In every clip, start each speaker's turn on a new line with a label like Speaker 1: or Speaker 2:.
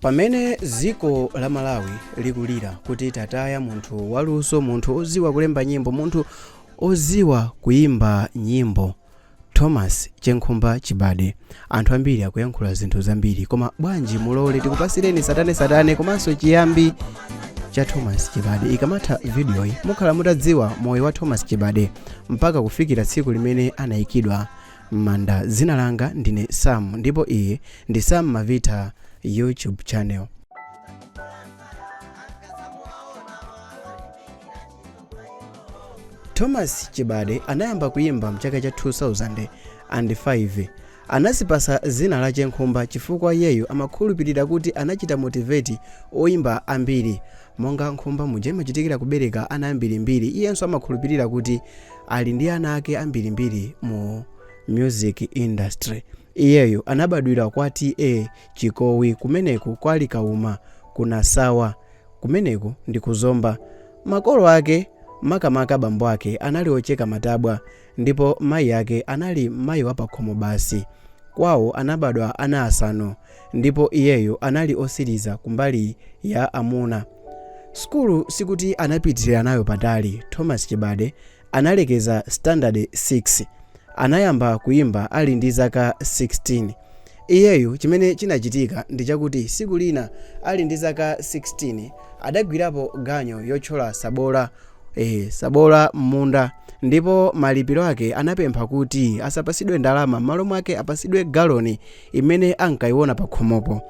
Speaker 1: Pamene dziko la Malawi likulira kuti tataya munthu waluso, munthu oziwa kulemba nyimbo, munthu oziwa kuyimba nyimbo, Thomas Chenkhumba Chibade, anthu ambiri akuyankhula zinthu zambiri, koma bwanji mulole tikupasireni satane satane komanso chiyambi cha Thomas Chibade. Ikamatha vidiyoyi mukhala mutadziwa moyo wa Thomas Chibade mpaka kufikira tsiku limene anayikidwa m'manda. Dzina langa ndine Sam ndipo iyi ndi Sam Mavita YouTube channel. Thomas Chibade anayamba kuyimba mchaka cha 2005. Anazipasa dzina la Chenkhumba chifukwa iyeyo amakhulupirira kuti anachita motivate oyimba ambiri. Monga nkhumba muja imachitikira kubereka ana ambirimbiri, iyenso amakhulupirira kuti ali ndi ana ake ambirimbiri mu music industry. Iyeyo anabadwira kwa T/A Chikowi kumeneku kwa Likauma ku Nasawa kumeneku ndi ku Zomba. Makolo ake, makamaka bambo ake, anali ocheka matabwa ndipo mayi ake anali mayi wapakhomo basi. Kwawo anabadwa ana asanu ndipo iyeyo anali osiriza kumbali ya amuna. Sukulu sikuti anapitirira nayo patali, Thomas Chibade analekeza standard 6. Anayamba kuyimba ali ndi zaka 16. Iyeyu chimene chinachitika ndi chakuti siku lina ali ndi zaka 16 adagwirapo ganyo yotchola sabola, sabola m'munda, ndipo malipiro ake anapempha kuti asapasidwe ndalama, m'malo mwake apasidwe galoni imene ankayiona pakhomopo.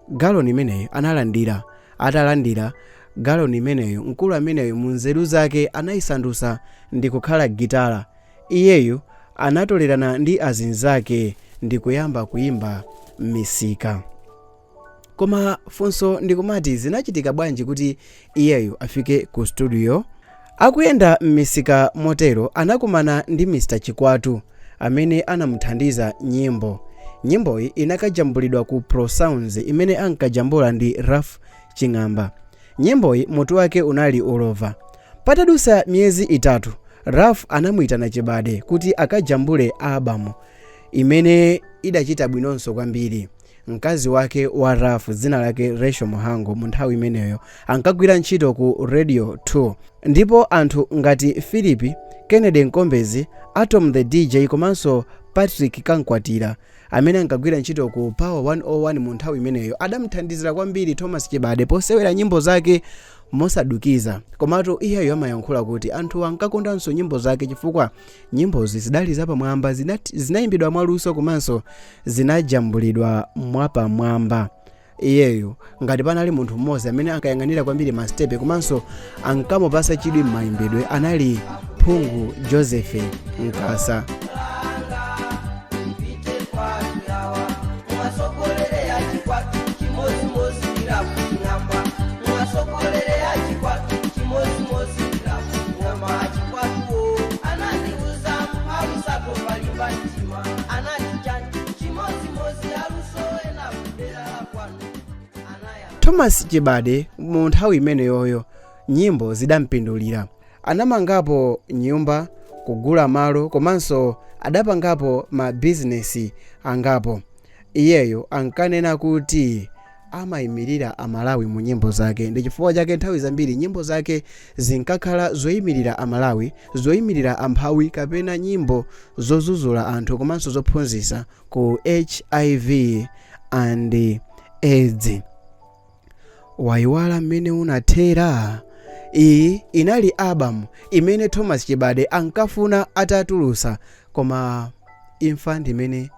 Speaker 1: Galoni imeneyo analandira. Atalandira galoni imeneyo, mkulu ameneyo mu nzeru zake anayisandusa ndi kukhala gitala. Iyeyu anatolerana ndi azinzake ndi kuyamba kuyimba m'misika. Koma funso ndikumati, zinachitika bwanji kuti iyeyu afike ku studio? Akuyenda m'misika motero anakumana ndi Mr Chikwatu amene anamuthandiza nyimbo. Nyimboyi inakajambulidwa ku Pro Sounds imene ankajambula ndi Ralph Ching'amba. Nyimboyi mutu wake unali Ulova. Patadusa miyezi 3, Ralph anamuitana Chibade kuti akajambule album imene idachita bwinonso kwambiri. Mkazi wake wa Ralph, dzina lake Rachel Muhango, mu nthawi imeneyo ankagwira ntchito ku Radio 2, ndipo anthu ngati Philip Kennedy Nkombezi, Atom the DJ komanso Patrick Kankwatira amene ankagwira ntchito ku Power 101 mu nthawi imeneyo adamuthandizira kwambiri Thomas Chibade posewera nyimbo zake mosadukiza. Komatu iyeyo amayankhula kuti anthu ankakondanso nyimbo zake chifukwa nyimbozi zidali zapamwamba, zinayimbidwa mwaluso komanso zinajambulidwa mwapamwamba. Iyeyo ngati panali munthu mmodzi amene ankayang'anira kwambiri masitepe komanso ankamupasa chidwi m'mayimbidwe anali Phungu Joseph Nkasa. Thomas Chibade mu nthawi imeneyoyo nyimbo zidampindulira. Anamangapo nyumba, kugula malo komanso adapangapo ma bizinesi angapo. Iyeyo ankanena kuti amayimirira Amalawi mu nyimbo zake, ndi chifukwa chake nthawi zambiri nyimbo zake zinkakhala zoyimirira Amalawi, zoyimirira amphawi kapena nyimbo zozuzula anthu komanso zophunzitsa ku HIV and AIDS. Wayiwala mmene unathera? Iyi inali album imene Thomas Chibade ankafuna atatulusa, koma imfa ndimene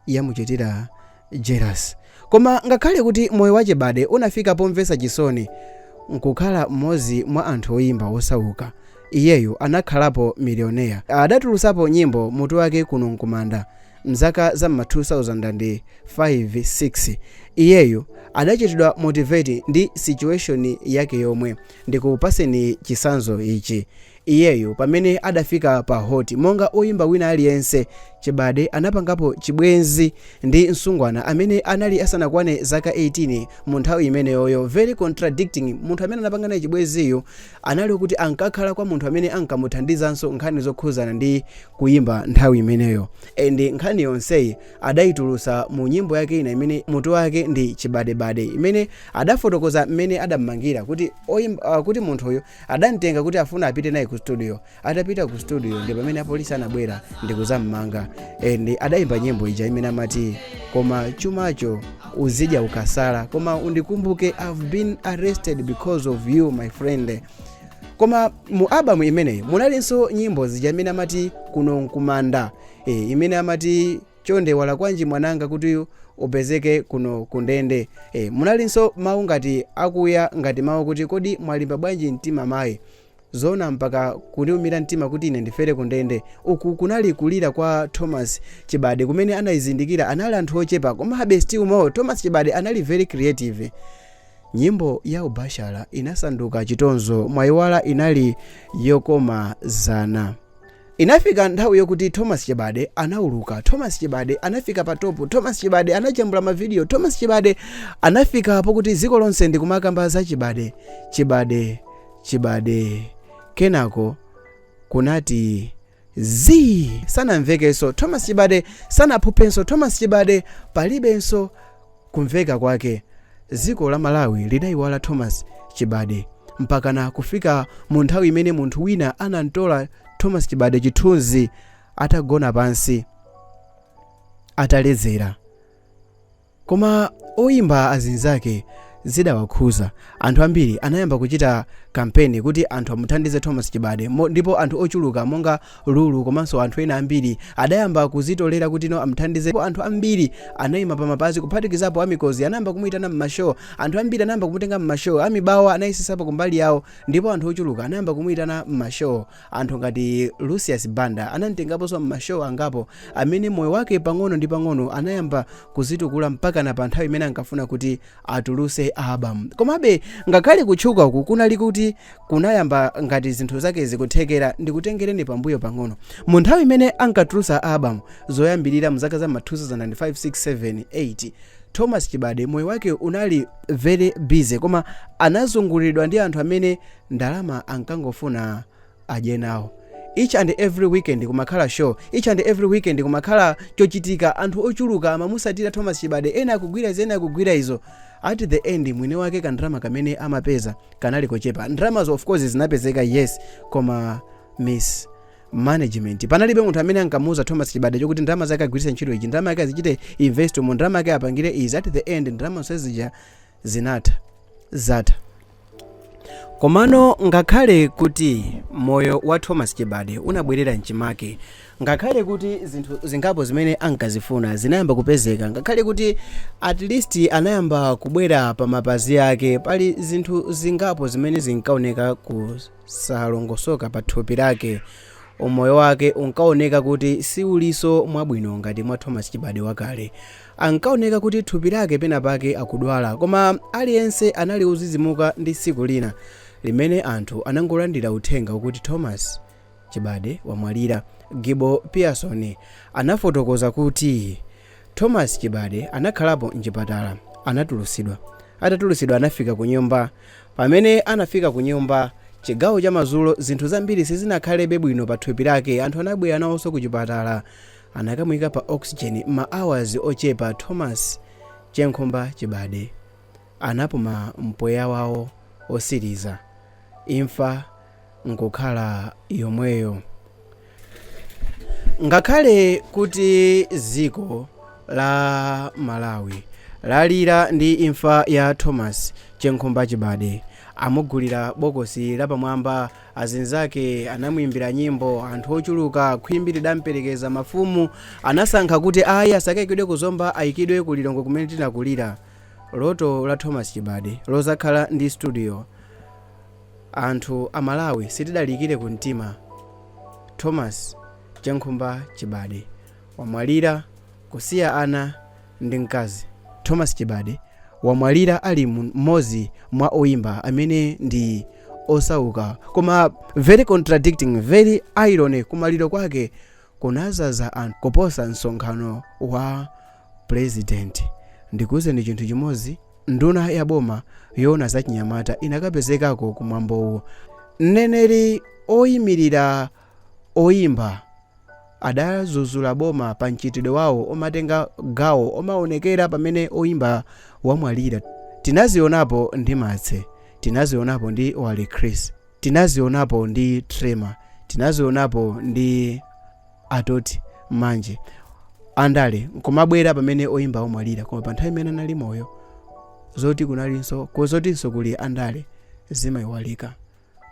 Speaker 1: yamuchitira jealous. Koma ngakhale kuti moyo wa Chibade unafika pomvetsa chisoni nkukhala mmodzi mwa anthu oyimba osauka, iyeyo anakhalapo millionaire. Adatulusapo nyimbo mutu wake Kuno Nkumanda mzaka za m'ma 2005 6. Iyeyo adachitidwa motivate ndi situation yake yomwe. Ndikupaseni chisanzo ichi. Iyeyo pamene adafika pa hot monga oyimba wina aliyense, Chibade anapangapo chibwenzi ndi msungwana amene anali asanakwane zaka 18 mu nthawi imeneyoyo. Very contradicting. Munthu amene anapanga naye chibwenziyo anali kuti ankakhala kwa munthu amene ankamuthandizanso nkhani zokhuzana ndi kuyimba nthawi imeneyo. And nkhani yonseyi adayitulusa mu nyimbo yake ina imene mutu wake ndi Chibadebade, imene adafotokoza mmene adammangira kuti oyimba, kuti munthuyu adamtenga kuti afuna apite naye ku studio. Atapita ku studio ndi pamene apolisi anabwera ndi kuzammanga. And adayimba nyimbo ija imene amati, "Koma chumacho uzidya ukasala, koma undikumbuke, I've been arrested because of you, my friend." Koma mu album imeneyi munalinso nyimbo zija imene amati "Kuno Nkumanda", imene amati, "Chonde walakwanji mwananga kuti upezeke kuno kundende?" Munalinso mawu ngati akuya, ngati mawu kuti, "Kodi mwalimba bwanji mtima mayi, zona mpaka kundiumira mtima kuti ine ndifere kundende?" Uku kunali kulira kwa Thomas Chibade kumene anayizindikira anali anthu ochepa. Komabe still more, Thomas Chibade anali very creative. Nyimbo ya ubashala inasanduka chitonzo, mwayiwala inali yokoma zana. Inafika nthawi yokuti Thomas Chibade anauluka, Thomas Chibade anafika pa top, Thomas Chibade anajambula mavidiyo, Thomas Chibade anafika pokuti dziko lonse ndikumakamba za Chibade, Chibade, Chibade. Kenako kunati zii, sanamvekenso Thomas Chibade, sanaphuphenso Thomas Chibade, palibenso kumveka kwake. Dziko la Malawi lidayiwala Thomas Chibade mpakana kufika mu nthawi imene munthu wina anamtola Thomas Chibade chithunzi atagona pansi ataledzera. Koma oyimba azinzake zidawakhuza. Anthu ambiri anayamba kuchita kampeni kuti anthu amuthandize Thomas Chibade. Ndipo anthu ochuluka monga Lulu komanso anthu ena ambiri adayamba kuzitolera kuti no, amuthandize. Ndipo anthu ambiri anayima pamapazi, kuphatikizapo amikozi anayamba kumuyitana mmashow, anthu ambiri anayamba kumutenga mmashow, amibawa anayisisapo kumbali yawo, ndipo anthu ochuluka anayamba kumuyitana mmashow. Anthu ngati Lucius Banda anamtengaponso mmashow angapo, amene moyo wake pang'ono ndi pang'ono anayamba kuzitukula mpakana pa nthawi imene ankafuna kuti atuluse album. Komabe ngakhale kutchuka uku kunali kuti kunayamba ngati zinthu zake zikuthekera, ndikutengereni pambuyo pang'ono. Mu nthawi imene ankatulusa album zoyambirira mu zaka za ma 2005, 6, 7, 8, Thomas Chibade moyo wake unali very busy, koma anazunguliridwa ndi anthu amene ndalama ankangofuna adye nawo. Each and every weekend kumakhala show, each and every weekend kumakhala chochitika. Anthu ochuluka amamusatira Thomas Chibade, ena akugwira izi, ena akugwira izo. At the end mwini wake kandalama kamene amapeza kanali kochepa. Ndalamazo of course zinapezeka, yes, koma mismanagement. Panalibe munthu amene ankamuuza Thomas Chibade chokuti ndalama zake agwiritse ntchito ichi, ndalama yake azichite invest mu, ndalama yake apangire izi. At the end ndalama zonse zija zinatha, zatha. Komano ngakhale kuti moyo wa Thomas Chibade unabwerera mchimake, ngakhale kuti zinthu zingapo zimene ankazifuna zinayamba kupezeka, ngakhale kuti at least anayamba kubwera pa mapazi ake, pali zinthu zingapo zimene zinkaoneka kusalongosoka pa thupi lake. Umoyo wake unkaoneka kuti siuliso mwabwino ngati mwa Thomas Chibade wakale. Ankaoneka kuti thupi lake pena pake akudwala. Koma aliyense anali ozizimuka ndi tsiku lina limene anthu anangolandira uthenga ukuti Thomas Chibade wamwalira. Gibo Pearson anafotokoza kuti Thomas Chibade anakhalapo mchipatala, anatulusidwa. Atatulusidwa anafika ku nyumba. Pamene anafika ku nyumba chigawo cha madzulo, zinthu zambiri sizinakhalebe bwino pa thupi lake. Anthu anabwera nawonso ku chipatala, anakamuyika pa oxygen. Ma hours ochepa Thomas Chenkhumba Chibade anapuma mpweya wawo osiriza, imfa nkukhala yomweyo. Ngakhale kuti dziko la Malawi lalira ndi imfa ya Thomas Chenkhumba Chibade, amugulira bokosi lapamwamba, azinzake anamuimbira nyimbo, anthu ochuluka, khwimbi lidamperekeza, mafumu anasankha kuti ayi, asakayikidwe kuzomba, ayikidwe ku Lilongwe kumene tinakulira, loto la Thomas Chibade lozakhala ndi studio anthu Amalawi sitidalikire ku mtima. Thomas Chenkhumba Chibade wamwalira kusiya ana ndi mkazi. Thomas Chibade wamwalira ali mmodzi mwa oyimba amene ndi osauka, koma very contradicting, very irony, kumaliro kwake Kunazaza anthu kuposa msonkhano wa president. Ndikuwuzeni chinthu chimodzi, nduna ya boma yoona za chinyamata inakapezekako kumwambowu. Mneneri oyimirira oyimba adazuzula boma pa mchitidwe wawo omatenga gawo omaonekera pamene oyimba wamwalira. Tinazionapo ndi Matse, tinazionapo ndi Wali Chris, tinazionapo ndi Trema, tinazionapo ndi Atoti Manje. Andale nkumabwera pamene oyimba omwalira, koma pa nthawi imene anali moyo, zoti kunalinso zotinso kuli andale zimayiwalika.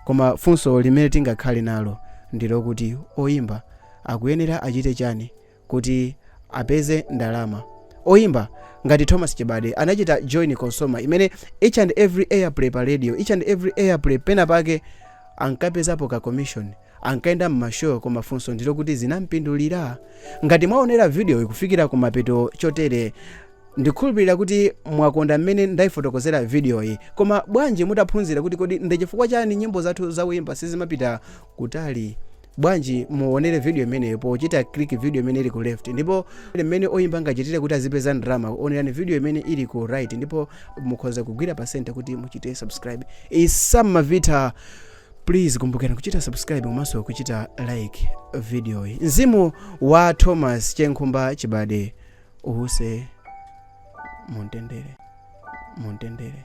Speaker 1: Koma funso limene tingakhale nalo ndilokuti oyimba akuyenera achite chani kuti apeze ndalama? Oyimba ngati Thomas Chibade anachita join COSOMA, imene each and every airplay pa radio, each and every airplay pena pake ankapezapo ka commission, ankaenda mma show. Koma funso ndilokuti zinampindulira? Ngati mwaonera video ikufikira kumapeto chotere, ndikhulupirira kuti mwakonda mmene ndayifotokozera video iyi. Koma bwanji mutaphunzira kuti kodi ndi chifukwa chani nyimbo zathu zauyimba sizimapita kutali? Bwanji muonere video imeneyo pochita click video imene ili ku left, ndipo mmene oyimba angachitire kuti azipeza ndalama, onerani video imene ili ku right, ndipo mukhoza kugwira pa center kuti muchite subscribe. Isam Mavita, please kumbukirani kuchita subscribe komanso kuchita like video iyi. Mzimu wa Thomas Chenkhumba Chibade uwuse mumtendere, mumtendere.